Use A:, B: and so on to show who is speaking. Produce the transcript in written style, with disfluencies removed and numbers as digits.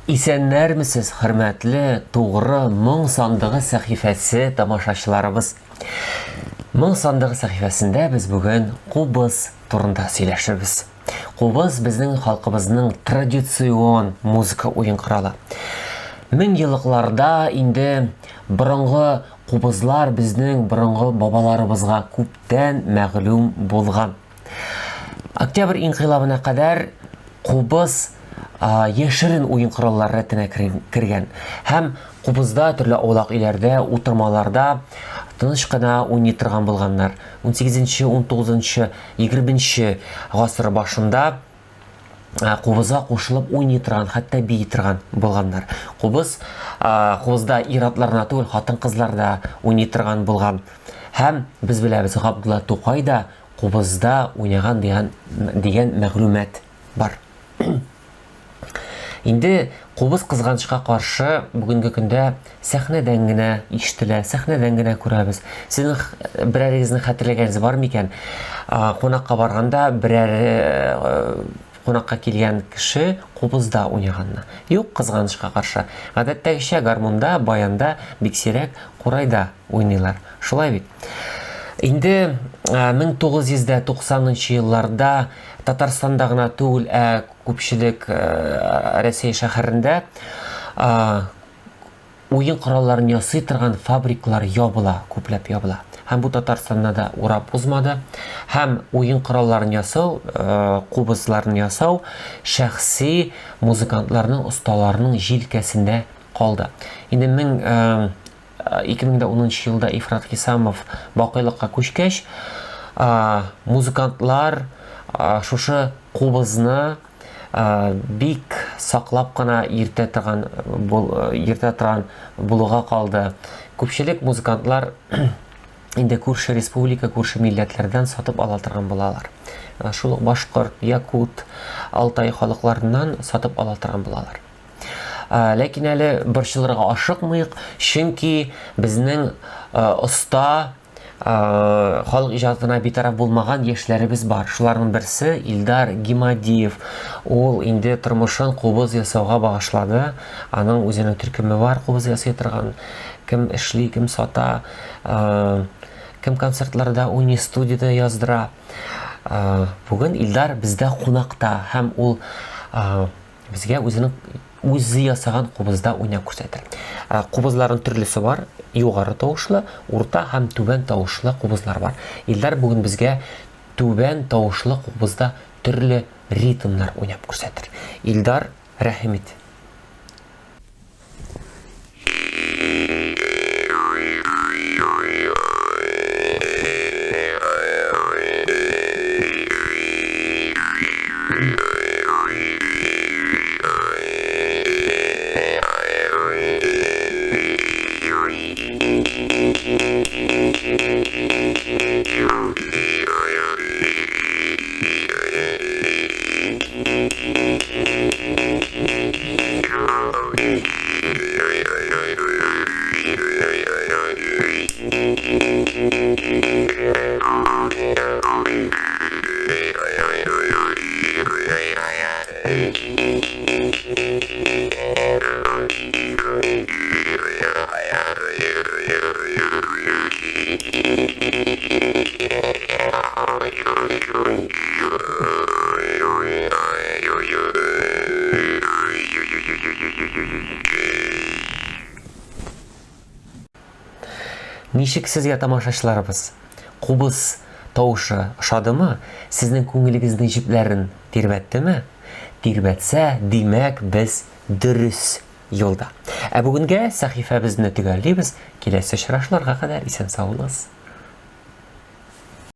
A: Исәннәрмесез, хөрмәтле Тугры моң сандыгы сәхифәсе тамашачыларыбыз. Моң сандыгы сәхифәсендә без бүген кубыз турында сөйләшербез. Кубыз безнең халкыбызның традицион музыка уен коралы. Мең еллыкларда инде борынгы кубызлар безнең борынгы бабаларыбызга күптән мәгълүм булган. Октябрь инкыйлабына кадәр кубыз яшерен уен кораллары рәтенә кергән һәм кубызда төрле аулак өйләрдә, утырмаларда тыныч кына уйный торган булганнар. 18-нче, 19-нчы, 20-нче гасыр башында кубызга кушылып уйный торган, хәтта бии торган булганнар. Кубыз, кубызда ир-атлар гына түгел, хатын-кызлар да уйный торган булган. Һәм без беләбез, Габдулла Тукай да кубызда уйнаган дигән, дигән мәгълүмат бар. Инде кубыз кызганычка каршы бүгенге көндә сәхнәдән генә ишетелә, сәхнәдән генә күрәбез. Сезнең берәрегезнең хәтерләгәнегез бар микән? Кунакка барганда берәр э, кунакка килгән кеше кубызда уйнаганны. Юк, кызганычка каршы. Гадәттәгечә гармунда, баянда, бик сирәк курайда уйныйлар. Шулай бит. Инде 1990 елларда Татарстанда гына түгел, ә күпчелек Рәсәй шәһәрендә уен коралларын ясый торган фабрикалар ябыла, күпләп ябыла. Һәм бу Татарстанда да урап узмады. Һәм уен коралларын ясау, кубызларын ясау шәхси музыкантларның, осталарның җилкәсендә калды. Инде 2010 елда Ифрат Хисамов бакыйлыкка күчкәч, музыкантлар шушы кубызны бик саклап кына йөртә торган йөртә торган булуга калды. Күпчелек музыкантлар инде күрше республика, күрше милләтләрдән сатып ала торган булалар. Шул ук башкорт, якут, алтай халыкларыннан сатып ала торган булалар. Ләкин әле борчылырга ашыкмыйк, чөнки безнең оста халык иҗатына битараф булмаган яшьләребез бар. Шуларның берсе Илдар Гимадиев. Ул инде тормышын кубыз ясауга багышлады. Аның үзенең төркеме бар, кубыз ясый торган. Кем эшли, кем сата, кем концертларда уйный, студиядә яздыра. Бүген Илдар бездә кунакта һәм ул Безгә үзенең үзе ясаган кубызда уйнап күрсәтер. Кубызларның төрлесе бар, югары тавышлы, урта һәм түбән тавышлы кубызлар бар. Илдар бүген безгә түбән тавышлы кубызда төрле ритмнар уйнап күрсәтер. Илдар, рәхим ит. Ничек сезгә тамашачыларыбыз? Кубыз тавышы ошадымы? Сезнең күңелегезнең җепләрен тирбәттеме? Тирбәтсә, димәк, без дөрес юлда. Ә бүгенгә сәхифәбезне төгәллибез. Киләсе очрашуларга кадәр исән-сау булыгыз.